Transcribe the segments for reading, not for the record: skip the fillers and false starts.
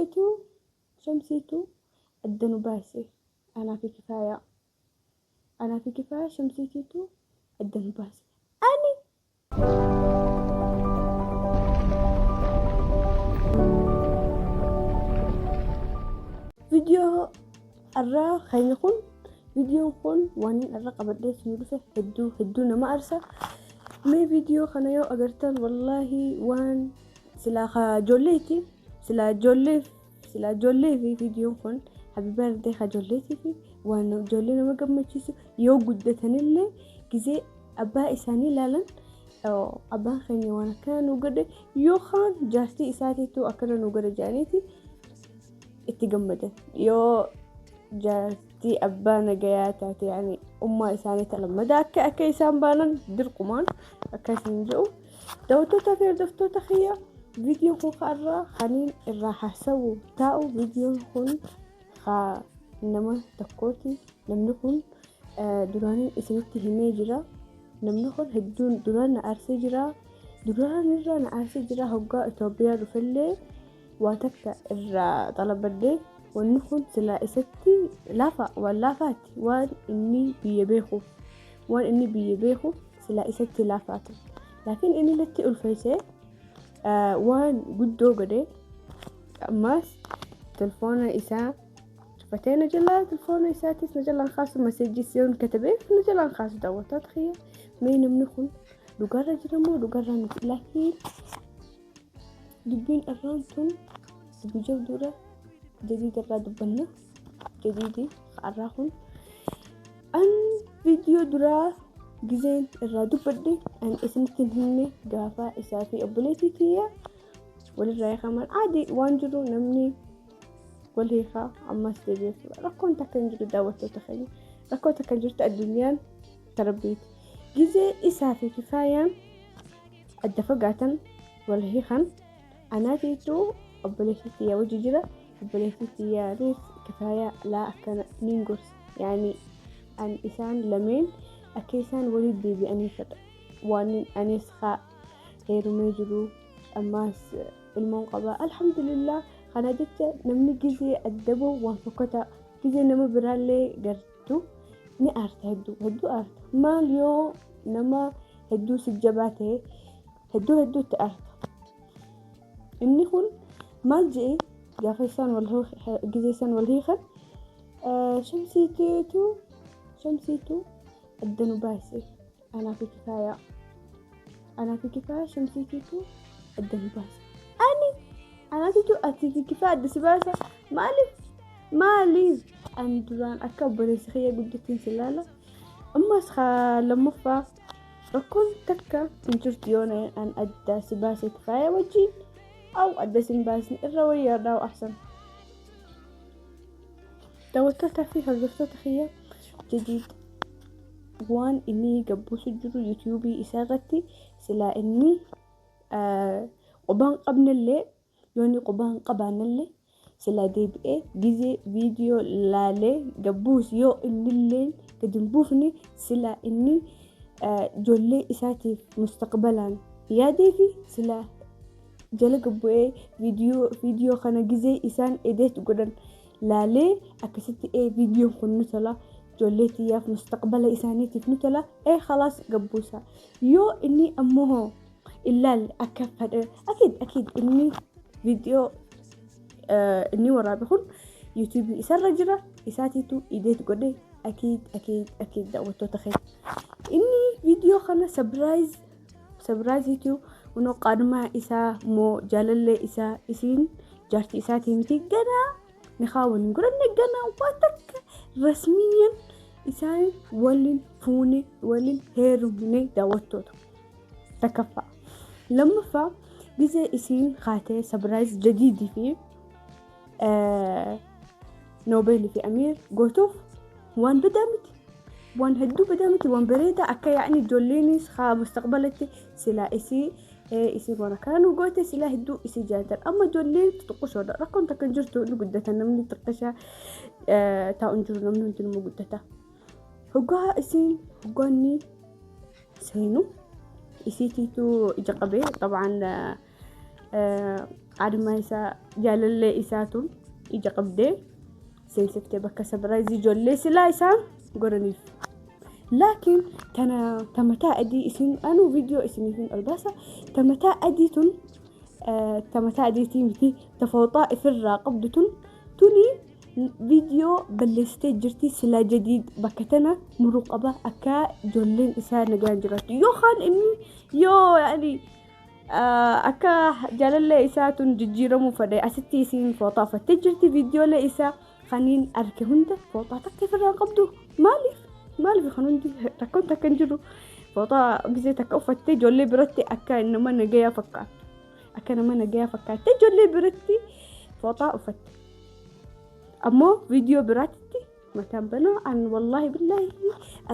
Shamsiitu Shamsiitu adda nu baase anaa fi Kifaayaa. Anaa fi Kifaayaa Shamsiitiitu adda nu baase. Ani Viidiyoo irraa keenya kun viidiyoon kun waan inni irra qabadhee isin dhufe hedduu hedduu nama arsa. Mee viidiyoo kana yoo agartan wallaahi waan silaa ka ijoolleeti silaa ijoolleef silaa ijoollee fi viidiyoon kun happy birthday ka ijoolleetii fi waan ijoollee nama gammachiisu yoo guddatanillee gizee abbaa isaanii ilaalan abbaan keenya waan akkana nu godhe yookaan jaartii isaatiitu akkana nu godhe jedhaniiti itti gammadan yoo jaartii abbaa nagayaa taate yaani ummaa isaanii ta lammadaa akka akka isaan baanan dirqumaan akka isin jedhu daawwattoota fi hordoftoota kiyya viidiyoon kun irraa kaniin irraa haasawu taa'u viidiyoon kun haa nama tokkooti namni kun duraaniin isinitti himee jira namni kun hedduun duraan na aarsee jira duraan irraa na aarsee jira hoggaa Itoophiyaa dhufellee waa takka irraa xalabadhee wanni kun silaa isatti laafa waan laafaati waan inni biyya beekuuf waan inni biyya beekuuf silaa isatti laafaatu laakiin inni natti ulfeessee waan guddoo godhe ammaas telefoona isaa cufatee na jalaa telefoona isaatis na jalaan kaasu maseejis yoon katabeef na jalaan kaasu daawwattoota kiyya mee namni kun dhugarra jira moo dhugarra miti laakiin dubbiin irraan tun dubbii jabduudha jadiida irraa dubbanna jadiidi har'aa kun an viidiyoo duraa gizeen irraa dubbadhe an isinitti hin himne gaafa isaa fi obboleettii tiyya walirraa hiikaman aadi waan jiru namni wal hiikaa ammas deebi'ee rakkoon takka hin jiru daawwattoota keenya rakkoo takka hin jirtu addunyaan tarabbiiti gizee isaa fi kifaayaan adda fagaatan wal hiikan anaatiitu obboleettii tiyya wajji jira obboleettii tiyyaanis kifaayaa laa akkana niin gorsa yaani an isaan lameen akka isaan walitti deebi'anii fedha waan anis haa heerumee jiru ammaas ilmoon qaba alhamdulillah kana jecha namni gizee adda bahu waan fokkataa gizee nama biraallee gartu ni aarta hedduu hedduu aarta maal yoo nama hedduu si jabaa ta'e hedduu hedduutti aarta inni kun maal je'e gaafa isaan wal gizee isaan wal hiikan shamsiitiitu shamsiitu adda nu baase anaa fi kifaayaa anaa fi kifaayaa shamsiitiitu adda nu baase ani anaatitu ati fi kifaa adda si baasa maaliif maaliif ani duraan akka obboleessa kiyya guddattiin si ilaala ammas haa lammaffaa rakkoon takka hin jirtu yoo an adda si baase kifaaya wajjin aw adda si hin baasne irra wayyaadhaa ahsan daawwattootaa fi hordoftoota kiyya jadiid waan inni gabbuusu jiru yuutuubii isaa irratti silaa inni qubaan qabnellee yoo inni qubaa hin qabaannellee silaa deebi'ee gizee viidiyoo laalee gabbuus yoo innillee gadi hin buufne silaa inni ijoollee isaatiif mustaqbalaan yaadee fi silaa jala gabbu'ee viidiyoo viidiyoo kana gizee isaan edeet godhan laalee akkasitti ee viidiyoon kun nu tola ijoollee tiyyaaf mustaqbala isaaniitiif nu tola ee khalaas gabbuusa yoo inni ammoo illaalle akka fedhe akiid akiid inni viidiyoo inni waraabe kun yuutuubii isarra jira isaatiitu ideet godhe akiid akiid akiid daawwattoota keenya inni viidiyoo kana sabiraayiz sabiraayiziitu kunoo qaadmaa isaa moo jaalallee isaa isiin jaartii isaatii miti ganaa nikaa waliin godhanne ganaa waa takka rasmiyyan isaan waliin fuune waliin heerumne daawwattoota takkaffaa lammaffaa gizee isiin kaatee sabiraayiz jadiidii fi noobeelii fi amiir gootuuf waan badaa miti waan hedduu badaa miti waan bareedaa akka yaa'ni ijoolleenis haa mustaqbalatti silaa isii isiin waan akkana nu goote silaa hedduu isii jaalatan amma ijoolleen xixiqqishoodha rakkoon takka hin jirtu ni guddatan namni xixiqqisha taa'u hin jiru namni hundinuu guddata hoggaa isiin hoggaa inni seenu isiitiitu ija qabee xabaan Qaadhimaa isaa jaalallee isaatuun ija qabdee seensiftee bakka surprise ijoollee silaa isaan godhaniif. Laakiin tana tamataa adii isin anuu viidiyoo isiniifin ol baasa tamataa adii tun tamataa adiitii miti tafooxaa ifirraa qabdu tun tuni viidiyoo balleessitee jirti silaa jadiid bakka tana muruu qaba akka ijoolleen isaa nagaan jiraattu yookaan inni yoo yaani akka jaalallee isaa tun jijjiiramuu fedhe asitti isiin fooxaa uffattee jirti viidiyoolee isaa kaniin arge hunda fooxaa takka ifirraa qabdu maaliif maaliif kan hundi rakkoon takka hin jiru fooxaa gisee takka uffattee ijoollee biratti akka nama nagayaa fakkaattu akka nama nagayaa fakkaattee ijoollee biratti fooxaa uffatte ammoo viidiyoo biraatti mataan banaa an wallaahi billaahi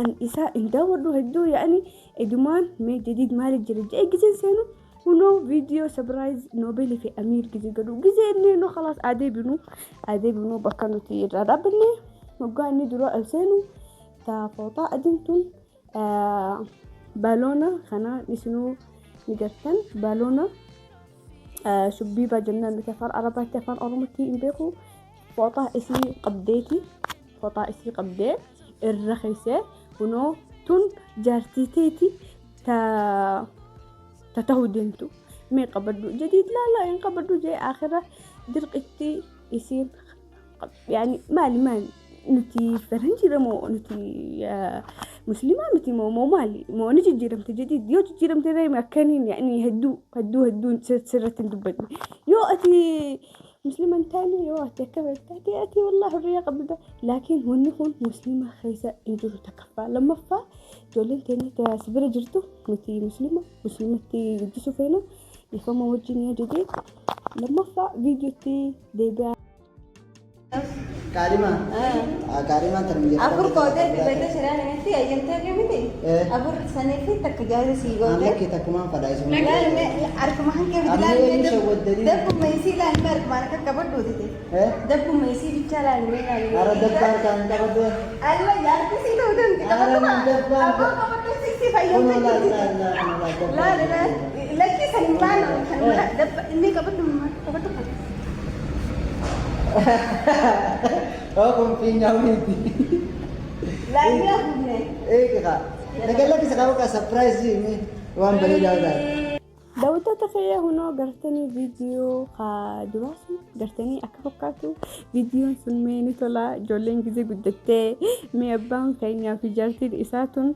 an isaa hin daawwadhu hedduu yaani edumaan mee jadiid maali jira jedhee giseen seenu hunoo viidiyoo surprise noobeelii fi amiir gisee godhu gisee inni nu khalaas aadee binuu bakka nuti irraa dhaabbanne waggaa inni dura ol seenu ta fooxaa adiin tun baaloona kana isinuu ni gartan baaloona shubbiibaa jennaan nuti afaan arabaatti afaan oromootti hin beeku fooxaa isii qabdeeti fooxaa isii qabdee irra keessee kunoo tun jaartii teeti ta ta'uu deemtu mee qabadhu jadiid laalaa hin qabadhu jee akhira dirqitti isiin yaani maali maali nuti faranjiidha moo nuti muslimaa miti moo moo maali moo ni jijjiiramte jadiid yoo jijjiiramte reemi akkaniin yaani hedduu hedduu hedduun sirratti hin dubbadne yoo ati muslima hin taane yoo ati akka taate ati wallahi hurriyaa qabda laakiin wanni kun muslima keessa hin jiru takkaffaa lammaffaa ijoolleen teenya si bira jirtu nuti muslima muslimatti guddisuu feena dhiifama wajjin yaa jedhee lammaffaa viidiyootti deebi'aa. Kaadhima. Kaadhimaan tan mijataa. Afur qootee filatee shiraan irratti ayyamtee fi miti. Afur sanii fi takka gaarii sii goote. Lakkee takkumaan fadhaa isuma. Laalme harkuma hankee miti Amma laalme eenyu shawwaddanii? dabbuma isii laalme harkumaan akka qabadhu tite. Dabbuma isii bichaa laalme laalme. Ara dabbaan kan qabadde. Alla yaarti sii ta'uu danti qabadhu Ara dabbaan. Abbaa qabadhu sii si fayyamte Kunoo jirti. laal laal laal Laale laale lakkii san maal kan dabba inni qabadhu qabadhu kan. Oh kun fiinyaa miti. Laalme hafuufne. Eega. Nagaa lakkisa qaba ka surprise mi waan bareedaa taate. Daawwattoota kiyya hunoo gartanii viidiyoo duraa sun gartanii akka fakkaatu viidiyoon sun mee ni tola ijoolleen gisee guddattee mee abbaan keenyaa fi jaartiin isaa tun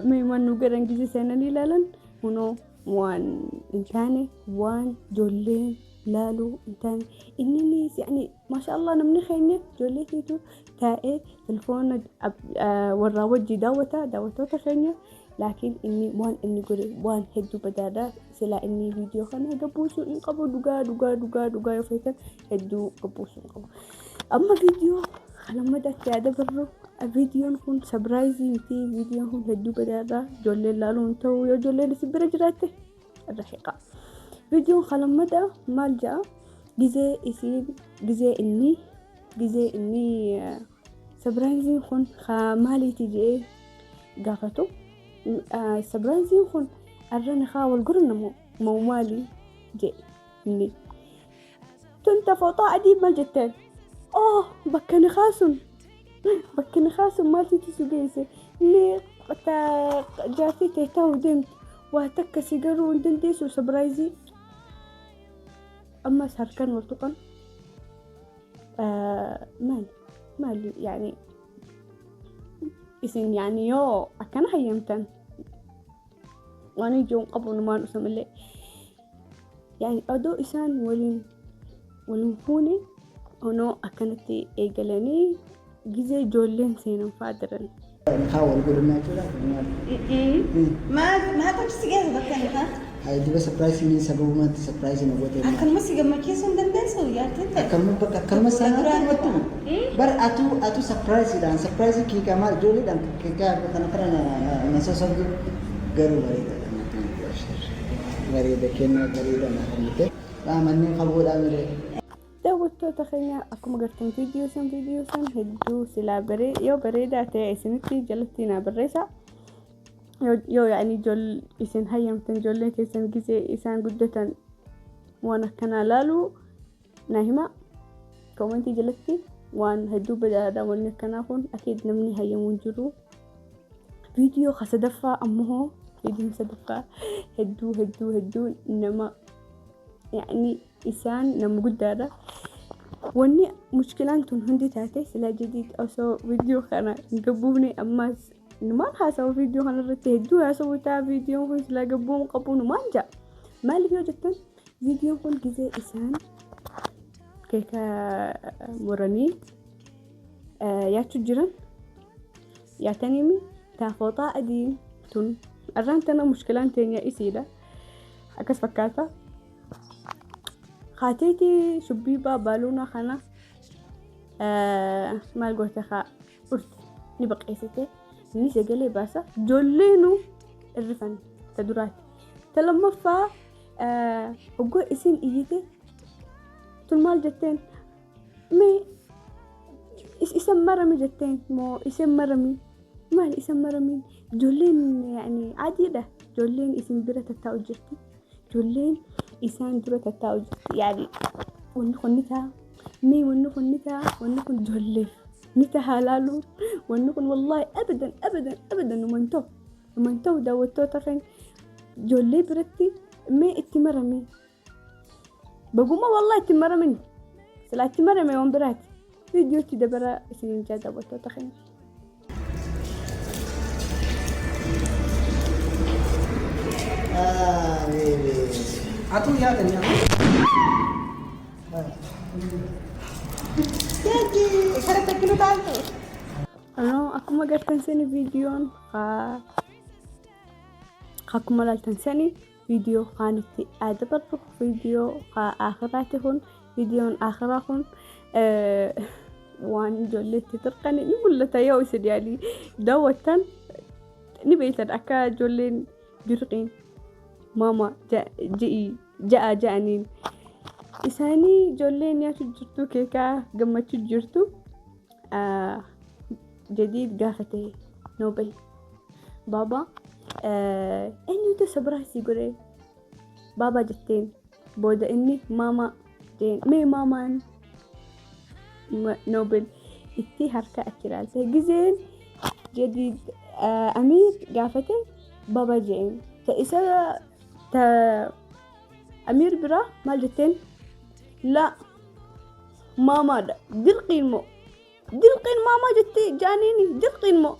mee waan nu godhan gisee seenanii ilaalan hunoo waan hin taane waan ijoolleen laaluu hin taane inninis yaani maasha Allah namni keenya ijoollee keetu taa'ee telefoona warraa wajjii daawwata daawwattoota keenya laakiin inni waan inni godhe waan hedduu badaadha silaa inni viidiyoo kana gabbuusuu hin qabu dhugaa dhugaa dhugaa dhugaa yoo feetan hedduu gabbuusuu hin qabu amma viidiyoo lammadaatti yaada barru viidiyoon kun surprise miti viidiyoon kun hedduu badaadha ijoolleen laaluu hin ta'u yoo ijoolleen isin bira jiraatte irra hiqa viidiyoon kalammada maal jedha gizee isiin gizee inni surpriseiin kun maaliiti jedhee gaafatu surpriseiin kun arrani haa wal godhanna moo maali jedhe inni tun tafooxaa adii maal jetteen oh bakka ni kaasun bakka ni kaasun maaltiitu si geesse mee jaartii ta'e ta'uu deemtu waa takka si garuu hin dandeessu surprise ammas harkaan wal tuqan maali maali yaani isin yaani yoo akkana hayyamtan waan ijoon qabu numaan usamallee yaani odoo isaan waliin waliin fuune onoo akkanatti eegalanii gizee ijoolleen seenan fa'aa jiran. Haa wal godhannaa jechuudha. Maal maal si geessa bakka inni haa? Haa diba surprise ni sababumatti surprise nu goote. Akkanuma si gammachiisuu hin dandeessu yaadtee ta'e. Akkanuma bakka akkanuma sana akkanumatti bar atu atu surprise dhaan surprise kiikaa maal ijoolleedhaan kiikaa kana kana na sosobdu garuu bareeda bareeda kennaa bareeda na kennite. Manneen fagoodhaa miree. Daawwattoota keenya akkuma gartan viidiyoo san hedduu silaa baree yoo bareedaa ta'e isinitti jalatti naa barreessa. Yoo yaani ijoollee isin hayyamtan ijoollee keessan gizee isaan guddatan Waan akkanaa laaluu na hima koomentii jalatti. Waan hedduu badaadha wanni akkanaa kun, akiid namni hayyamuu hin jiru. Viidiyoo ka sadaffaa ammoo, viidiyoon sadaffaa hedduu hedduu hedduu nama, yaani isaan nama guddaadha. Wanni mushkilaan tun hundi taate silaa Jadiid osoo viidiyoo kana hin gabbuufne, ammaas numaan haasawu viidiyoo kana irratti hedduu haasawuu ta'a. Viidiyoon kun silaa gabbuun qabu numaan ja'a. Maaliif yoo jettan, viidiyoon kun gizee isaan keeka muranii yaachuu jiran yaataniimi taafooxaa adiin tun arraan tana mushkilaan teenya isiidha akkas fakkaata. Haateetii shubbiibaa baaluunaa kana maal goote? Haa urte ni baqeessite, inni sagalee baasa, ijoolleenu irrifan ta duraati. Ta lammaffaa, hoggoo isin iyyite tun maal jetteen? Mee isa marami jetteen moo isa marami maal isa marami? Ijoolleen yaani adiidha, ijoolleen isin bira tattaa'u jirti, ijoolleen isaan dura tattaa'u jirti. Yaani wanni kun ni ta'a, mee wanni kun ni ta'a, wanni kun ijoolleef ni ta'a laalu. Wanni kun wallaahi abadan abadan abadan numan ta'u, numan ta'u. Daawwattoota keenya, ijoollee biratti mee itti marame baguma wallaahi itti maramin, silaa itti marame waan biraati. Viidiyootti dabara isiniin jaa, daawwattoota keenya. Ah, baby. Atuu yaadani atuu. Kara takkilu taaltu. Ano akkuma gartan sani viidiyoon akkuma laaltan sani viidiyoo kaanitti dabarru. Viidiyoo akhiraati kun, viidiyoon akhiraa kun waan ijoolleetti dirqani ni mul'ata. Yoo isin yaali daawwattan ni beektan akka ijoolleen dirqiin maama ji'i ja'a ja'aniin isaanii ijoolleen nyaatu jirtu, keekaa gammachuu jirtu. Jadiid gaafate Noobel, baabaa eenyutu surprise godhe? Baabaa jetteen. Booda inni maama jeen. Mee maamaan Noobel itti harka achi ilaalte. Gizeen Jadiid Amiir gaafate baaba jeen. Ta isa ta Amiir biraa maal jetteen? La, maamaadha. Dirqiin moo dirqiin maamaa jettee jaaniini dirqiin moo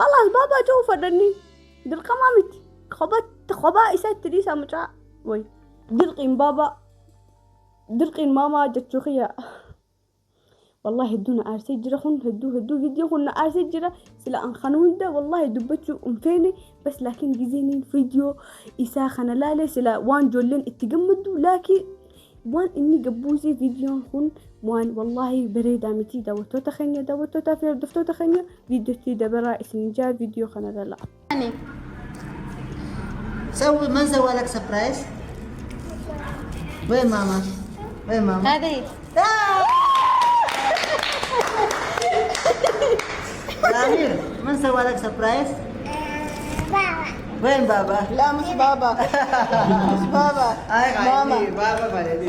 خلاص baabaa jiru fadhanii dirqamaa miti, kophatti kophaa isaa itti dhiisaa mucaa way dirqiin baabaa dirqiin maamaa jechuu kiyya. Wallahi hedduu na aarsee jira kun, hedduu hedduu viidiyoo kun na aarsee jira. Sila an kana hunda wallahi dubbachuu hin feene bas, laakiin gizeeniin viidiyoo isaa kana laale sila waan ijoolleen itti gammaddu, laakiin waan inni gabbuusee viidiyoon kun waan wallahi bareedaa miti. Daawwattoota keenya, daawwattootaa fi hordoftoota keenya, viidiyootti dabaraa isin jaa, viidiyoo kana lala. سوي من سوى لك surprise؟ وين ماما؟ وين ماما؟ هذه هي. يا أمير، من سوى لك surprise؟ بابا. وين بابا؟ لا، مش بابا، مش بابا. هاي ماما. بابا بابا. هاي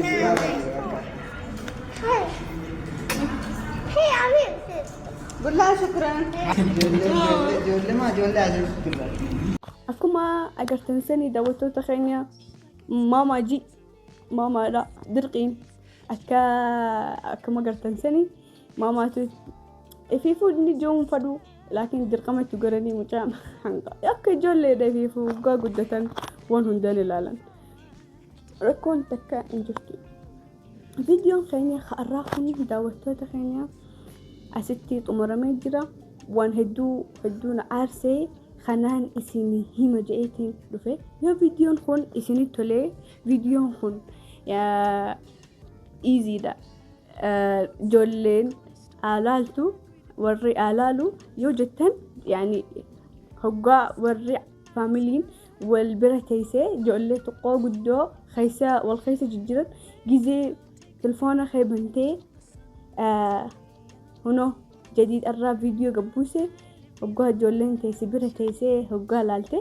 هي أمير. قول لها شكرا. Ijoollee maa ijoollee asii jira. Akkuma agartan sanii, daawwattoota keenya, maamaa ji maamaadha dirqiin. Akka akkuma agartan sanii maamaatu ifiifuu inni ijoon fadhu, laakiin dirqama itti godhanii mucaan hanqa akka ijoolleedha. Ifiifuu waggaa guddatan waan hundaan ilaalan rakkoon takka hin jirtu. Viidiyoon keenya har'aa kun, daawwattoota keenya, asitti xumuramee jira. Waan hedduu hedduu na aarsee kanaan isin hima je'eetiin dhufe. Yoo viidiyoon kun isinitti tolee, viidiyoon kun iiziidha, ijoolleen alaaltu warri alaalu yoo jettan, yaani hoggaa warri faamiliin wal bira teessee ijoollee xiqqoo guddoo keessa wal keessa jijjiiran, gizee telefoona kee bantee hunoo Jadiid irraa viidiyoo gabbuuse, hoggaa ijoolleen teesse bira teessee hoggaa laalte,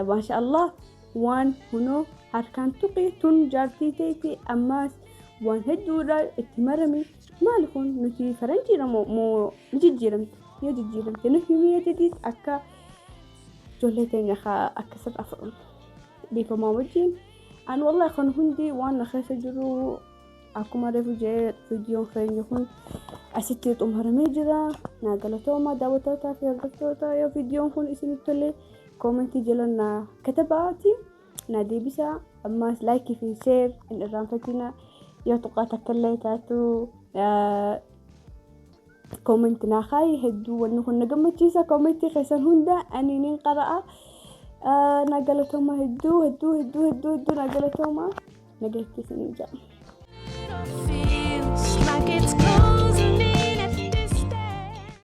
maasha Allah, waan hunoo Harkaan tuqi, tun jaartii teeti. Ammaas waan hedduudha itti marame. Maali kun? Nuti faranjiidha moo ni jijjiiramte? Yoo jijjiiramte nu himiyeetitis akka ijoollee teenya akka sirraa fudhannu. Dhiifamaa wajjin, an wallahi kan hundi waan na keessa jiru. Akkuma reefu jee, viidiyoon keenya kun asitti xumuramee jira. Naa galatooma, daawwattootaa fi hordoftoota. Yoo viidiyoon kun isinitti tole, koomentii jala naa katabaati naa deebisaa. Ammaas like fi share hin irraanfatina. Yoo tuqaa takka illee taatu comment naa kaayi. Hedduu wanni kun na gammachiisa. Koomentii keessan hunda ani nin qara'a. Naa galatooma, hedduu hedduu hedduu hedduu hedduu naa galatooma. Nagaatti isinii jedha. Feels like it's